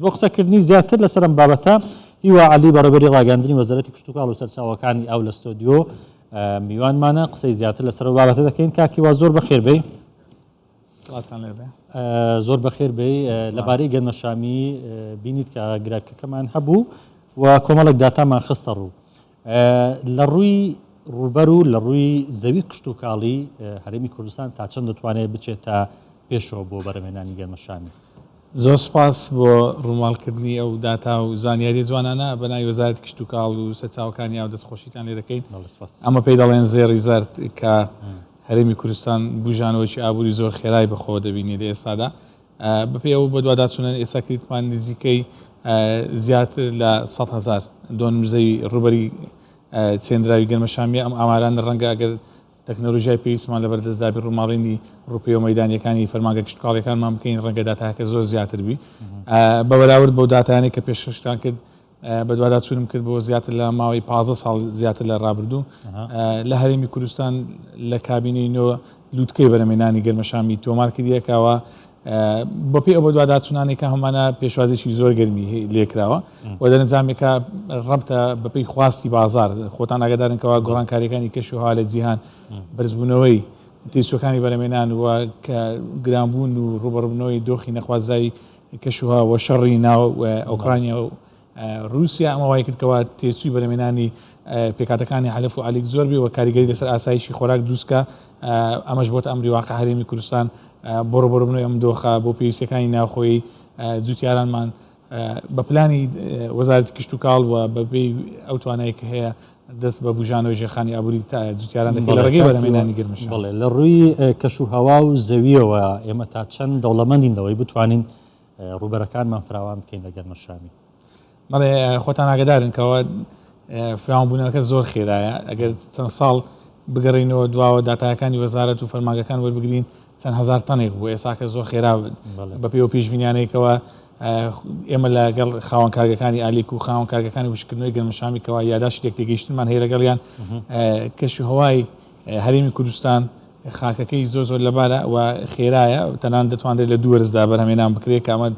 بۆ قسەکردنی زیاتر لەسەر ئەم بابەتە هیوا عەلی بەڕێوەبەری ڕاگەیاندنی وەزارەتی کشتوکاڵ و سەرچاوەکانی ئاو لە ستۆدیۆ میوانمانە قسەی زیاتر لەسەر ئەو بابەتە دەکەین کاک هیوا زۆر بەخێر بێی. سڵاوتان لێ بێ. زۆر بەخێر بێی. لەبارەی گەنمەشامی بینیت کە گرافیکەکەمان هەبوو و کۆمەڵێک داتامان خستە ڕوو. لە ڕووی ڕووبەر و لە ڕووی زەوی کشتوکاڵی هەرێمی کوردستان تا چەند دەتوانێت بچێتە پێشەوە بۆ بەرهەمهێنانی گەنمەشامی؟ زۆر سوپاس بۆ ڕووماڵکردنی ئەو داتا و زانیاریە جوانانە بە ناوی وەزارەتی کشتوکاڵ و سەرچاوەکانی ئاو دەستخۆشیتان لێ دەکەین. ئەمە پێی دەڵێن زێڕی زەرد کە هەرێمی کوردستان بوژانەوەکی ئابووری زۆر خێرای بەخۆوە دەبینێ لە ئێستادا. بەپێی ئەو بەدواداچوونە ئێستا کریتمان نزیکەی زیاتر لە 100 هەزار دۆنم زەوی ڕووبەری چێندراوی گەنمەشامیە. ئەم ئامارانە ڕەنگە ئەگەر تەکنەلۆژیای پێویستمان لەبەردەستدا بێت ڕووماڵینی ڕووپێوە مەیدانیەکانی فەرمانگە کشتوکاڵیەکانمان بکەین ڕەنگە داتاکە زۆر زیاتر بی بە بەراورد بەو داتایانەی کە پێشکەشتان کرد. بەدواداچوونم کرد بۆ زیاتر لە ماوەی 15 ساڵ زیاتر لە ڕابردوو لە هەرێمی کوردستان لە کابینەی نۆ لووتکەی بەرەمێنانی گەرمەشامی تۆمار کردیەکەوە. بەپێی ئەو بەدواداچوونانەی کە هەمانە پێشوازێکی زۆر گەرمی لێکراوە و دەرەنجامێکە ڕەبتە بەپێی خواستی بازار. خۆتان ئاگادارن کەوا گۆڕانکاریەکانی کەشوهەوا لە جیهان، بەرزبوونەوەی تێچووەکانی بەرەمێنان و کە گرانبوون و ڕووبەڕووبوونەوەی دۆخی نەخوازراوی کەشوهەوا و شەڕی ناو ئۆکرانیا و رووسیا، ئەمە وای کرد کەوا تێچووی بەرهەمهێنانی پێکهاتەکانی عەلەف و ئالیک زۆر بێ و کاریگەری لەسەر ئاسایشی خۆراک دروست بکا. ئەمەش بۆتە ئەمری واقع هەرێمی کوردستان بۆ ڕووبەڕووبوونەوەی ئەم دۆخە بۆ پێویستیەکانی ناوخۆیی جووتیارانمان بە پلانی وەزارەتی کشتوکاڵ و بەپێی ئەو توانایی کە هەیە دەست بە بوژانەوەی ژێرخانی ئابووری جوتیاران دەکەین لە ڕێگەی بەرهەمهێنانی گەرمەشامی. بەڵێ، لە ڕووی کەشوهەوا و زەوییەوە ئێمە تا چەند دەوڵەمەندین لەوەی بتوانین ڕووبەرەکانمان فراوان بکەین لە گەرمەشامی؟ بەڵێ، خۆتان ئاگادارن کەەوە فراوانبوونەکە زۆر خێرایە. ئەگەر چەند ساڵ بگەڕینەوە دواوە داتایەکانی وەزارەت و فەرمانگەکان وەربگرین چەند هەزار تەنێک بوو، ئێساکە زۆر خێرا بەپێی ئەو پێشبینیانەی کەوا ئێمە لەگەڵ خاوەن کارگەکانی ئالیک و خاوەن کارگەکانی وشکردنەوەی گەنمەشامی کەوا یاداشتی لێکتێگەیشتنمان هەیە لەگەڵیان، کەشوهەوای هەرێمی کوردستان خاکەکەی زۆر زۆر لەبارە و خێرایە، تەنان دەتوانرێت لە دوو وەرزدا بەرهەمێنان بکرێت کە ئەمە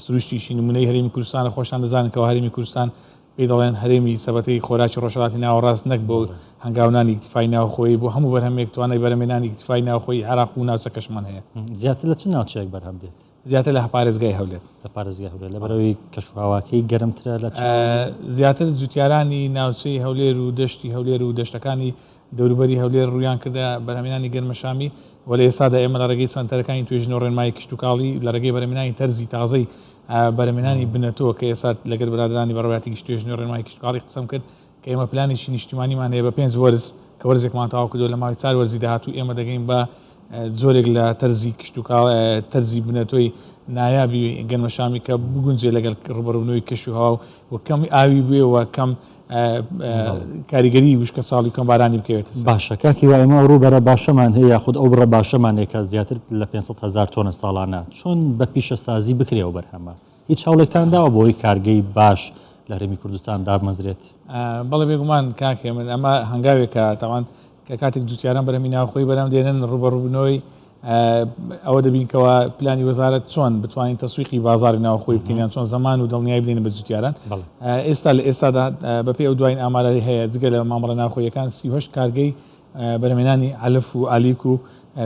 سروشتیشی نمونەی هەرێمی کوردستانە. خۆشتان دەزانن کەوا هەرێمی کوردستان پێی دەڵێن هەرێمی سەبەتەی خۆراکی ڕۆژهەڵاتی ناوەڕاست، نەک بۆ هەنگاونانی ئیکتیفای ناوخۆیی بۆ هەموو بەرهەمێک توانای بەرهەمێنانی ئیکتیفای ناوخۆیی عێراق و ناوچەکەشمان هەیە. زیاتر لە چ ناوچەیەک بەرهەم دێت؟ زیاتر لە پارێزگای هەولێر. لە پارێزگای هەولێر لەبەرئەوەی کەشوهەواکەی گەرمترە لە چاو؟ زیاتر جوتیارانی ناوچەی هەولێر و دەشتی هەولێر و دەشتەکانی دەوروبەری هەولێر ڕوویان کردە بەرهەمهێنانی گەنمەشامی و لە ئێستادا ئێمە لە ڕێگەی سەنتەرەکانی توێژینەوە ڕێنمایی کشتوکاڵی لە ڕێگەی بەرهەمهێنانی تەرزی تازەی بەرهەمهێنانی بنەتۆ کە ئێستا لەگەل برادەرانی بەڕێوەبەرایەتی گشتی توێژینەوەی ڕێنمایی کشتوکاڵی قسەم کرد کە ئێمە پلانێکی نیشتیمانیمان هەیە بە پێنج وەرز کە وەرزێکمان تەواو کردووە لە ماوەی چار وەرزی داهاتوو ئێمە دەگەین بە جۆرێک لە تەرزی کشتوکاڵ تەرزی بنەتۆی نایابی گەنمەشامی کە بگونجێ لەگەڵ ڕووبەڕووبوونەوەی کەشوهەوا و کەم ئاوی بوێ و کەم کاریگەری وشکە ساڵی و کەم بارانی بکەوێتە سەر. باشە کاک هیوا ئێمە ئەو ڕووبەرە باشەمان هەیە یاخود ئەو بڕە باشەمان هەیە کە زیاتر لە 500 هەزار تۆنە ساڵانە چۆن بە پیشەسازی بکرێ ئەو بەرهەمە؟ هیچ هەوڵێکتان داوە بۆ ئەوەی کارگەی باش لە هەرێمی کوردستان دابمەزرێت؟ بەڵێ بێگومان کاک هێمن ئەمە هەنگاوێکە تاوان کە کاتێک جوتیاران بەرهەمی ناوخۆی بەرهەم دێنن ڕووبەڕووبوونەوەی ئەوە دەبین کەوا پلانی وەزارەت چۆن بتوانین تەسویقی بازاری ناوخۆی بکەین یان چۆن زەمان و دڵنیایی بدەین بە جوتیاران. ئێستا لە ئێستادا بەپێی ئەو دوایین ئامارەی هەیە جگە لە مامەڵە ناوخۆیەکان 38 کارگەی بەرهەمهێنانی عەلف و ئالیک و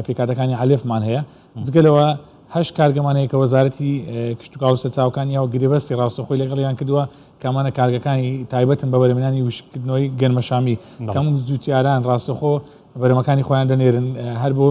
پێکهاتەکانی عەلفمان هەیە. جگە لەوە هەشت کارگەمان هەیە کە وەزارەتی کشتوکاڵ و سەرچاوەکانی ئاو گرێبەستی ڕاستەوخۆی لەگەڵیان کردووە کە ئەمانە کارگەکانی تایبەتن بە بەرهەمهێنانی وشککردنەوەی گەنمەشامی کە هەموو جوتیاران ڕاستەوخۆ بەرهەمەکانی خۆیان دەنێرن. هەر بۆ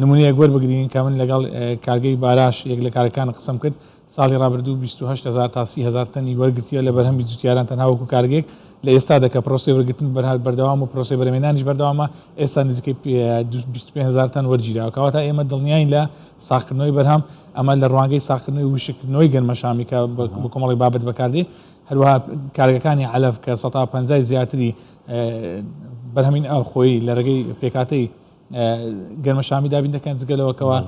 نمونەیەک وەربگرین کە من لەگەڵ کارگەی باراش یەک لە کارگەکان قسەم کرد ساڵی ڕابردوو 28 هەزار تا 30 هەزار تەنی وەرگرتیە لە بەرهەمی جوتیاران تەنها وەکو کارگەیەک. لە ئێستادا کە پرۆسەی وەرگرتن بەردەوام و پرۆسەی بەرهەمهێنانیش بەردەوامە ئێستا نزیکەی 25 هەزار تەن وەرگیراوە. کەواتە ئێمە دڵنیاین لە ساغکردنەوەی بەرهەم، ئەمە لە ڕوانگەی ساغکردنەوەی وشککردنەوەی گەنمەشامی کە بە کۆمەڵێک بابەت بەکاردێ. هەروەها کارگەکانی عەلەف کە 50% زیاتری بەرهەمی ناوخۆیی لە ڕێگەی پێکهاتەی گەرمەشامی دابین دەکەن. جگە لەوە کەوا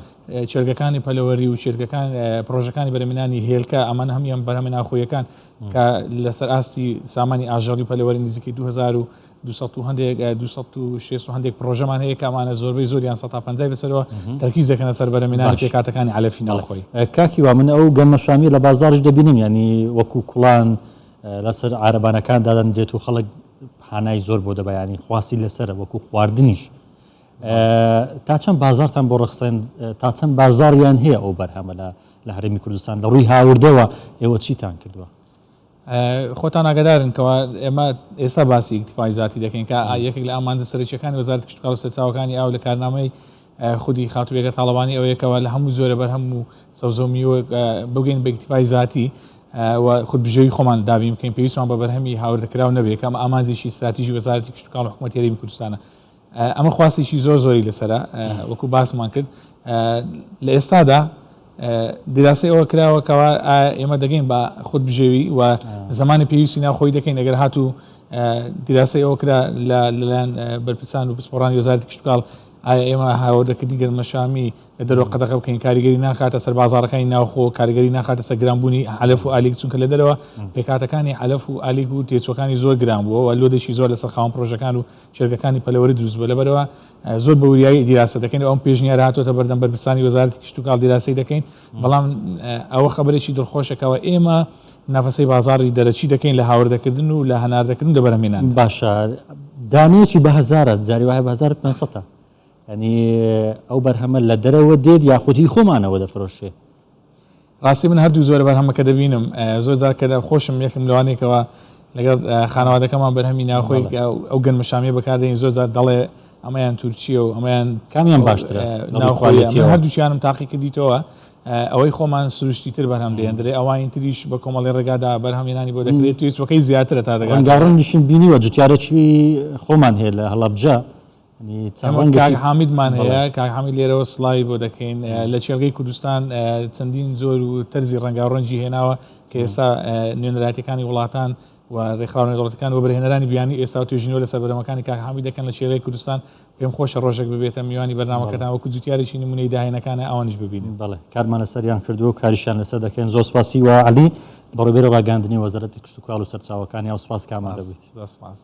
چێلگەکانی پەلەوەری و چێلگەکان پرۆژەکانی بەرهەمهێنانی هێلکە ئەمانە هەموویان بەرهەمە ناوخۆیەکان کە لەسەر ئاستی سامانی ئاژەڵی و پەلەوەری نزیکەی 2000 و 200 و هەندێک 260 و هەندێک پرۆژەمان هەیە کە ئەمانە زۆربەی زۆریان 150 بەسەرەوە تەرکیز دەکەنە سەر بەرهەمهێنانی پێکهاتەکانی عەلەفی ناوخۆیی. کاک هیوا من ئەو گەنمەشامیە لە بازاڕیش دەبینم یانی وەکو کوڵان لەسەر عارەبانەکان دادەنرێت و خەڵک هانای زۆر بۆ دەبا یانی خواستی لەسەرە وەکو خواردنیش تا چەند بازارتان بۆ ڕەخسێن تا چەند بازاڕیان هەیە ئەو بەرهەمە لە لە هەرێمی کوردستان لە ڕووی هاوردەوە ئێوە چیتان کردووە؟ خۆتان ئاگادارن کەوا ئێمە ئێستا باسی ئیکتیفای زاتی دەکەین کە یەکێک لە ئامانجە سەرەکیەکانی وەزارەتی کشتوکاڵ و سەرچاوەکانی ئاو لە کارنامەی خودی خاتوو بێگەر تاڵەبانی ئەوەیە کەوا لە هەموو جۆرە بەرهەم و سەوزە و میوە بگەین بە ئیکتیفای زاتی و خودبژێوی خۆمان دابین بکەین پێویستمان بە بەرهەمی هاوردەکراو نەبێت کە ئەمە ئامانجێکی ستراتیژی وەزارەتی کشتوکاڵ و حکوومەتی هەرێمی کوردستانە. ئەمە خواستێکی زۆر زۆری لەسەرە وەکو باسمان کرد لە ئێستادا دیراسەی ئەوە کراوە کەوا ئێمە دەگەین بە خود بژێوی و زمانی پێویستی ناوخۆی دەکەین ئەگەر هاتوو دیراسەی ئەوە کرا لە لەلایەن بەرپرسان و پسپۆڕانی وەزارەتی کشتوکاڵ ئایا ئێمە هاوردەکردنی گەرمەشامی لە دەرەوە قەدەغە بکەین کاریگەری ناخاتە سەر بازاڕەکانی ناوخۆ کاریگەری ناخاتە سەر گرانبوونی عەلەف و ئالیک چونکە لە دەرەوە پێکهاتەکانی عەلەف و ئالیک و تێچووەکانی زۆر گران بووە و لۆدێکی زۆر لەسەر خاوەن پڕۆژەکان و کێڵگەکانی پەلەوەری دروست بووە لەبەرئەوە زۆر بە وریایی دیراسە دەکەین و ئەم پێشنیارە هاتۆتە بەردەم بەرپرسانی وەزارەتی کشتوکاڵ دیراسەی دەکەین بەڵام ئەوە خەبەرێکی دڵخۆشە کەەوە ئێمە منافەسەی بازاڕی دەرەکی دەکەین لە هاوردەکردن و لە هەناردەکردن لە بەرهەمهێنان. باشە دانەیەکی بە هەزارە جاری وایە بە 1500 ینی ئەو بەرهەمە لە دەرەوە دێت یاخود هی خۆمانەوە دەفرۆشێ؟ ڕاستی من هەردوو جۆرە بەرهەمەکە دەبینم زۆر جار کە خۆشم یەکم لەوانەیەکەوە لەگەڵ خانەوادەکەمان بەرهەمی ناوخۆی ئەو گەنمەشامیە بەکاردێنین زۆر جار دەڵێ ئەمەیان تورکیە و ئەمەیان کامیان باشترە ناوخۆیە من هەردووکیانم تاقی کردیتەوە ئەوەی خۆمان سروشتی تر بەرهەم دێندرێ ئەوانی تریش بە کۆمەڵی ڕێگادا بەرهەمێنانی بۆ دەکرێت تویستەکەی زیاترە تا دەگات ڕەنگاڕەنگیشم بینیوە جوتیارێکی خۆمان هەیە لە هەڵەبجە کاک حامیدمان هەیە کاک حامید لێرەوە سڵاوی بۆ دەکەین لە کێڵگەی کوردستان چەندین زۆر و تەرزی ڕەنگاوڕەنگی هێناوە کە ئێستا نوێنەرایەتەکانی وڵاتان و ڕێکخراوە نێودەوڵەتیەکان وەبەرهێنەرانی بیانی ئێستا و توێژینەوە لەسەر بەرهەمەکانی کاک حامید دەکەن لە کێڵگەی کوردستان پێم خۆشە ڕۆژێک ببێتە میوانی بەرنامەکەتان وەکو جوتیارێکی نمونەی داهێنەکانە ئەوانیش ببینن. بەڵێ کارمان لەسەریان کردووە و کاریشیان لەسەر دەکەین زۆر سپاس هیوا عەلی بەڕێوەبەری ڕاگەیاندنی وەزارەتی کشتوکاڵ و سەرچاوەکانی ئاو سپاس کە ئامادە بوویت. زۆر سپاس.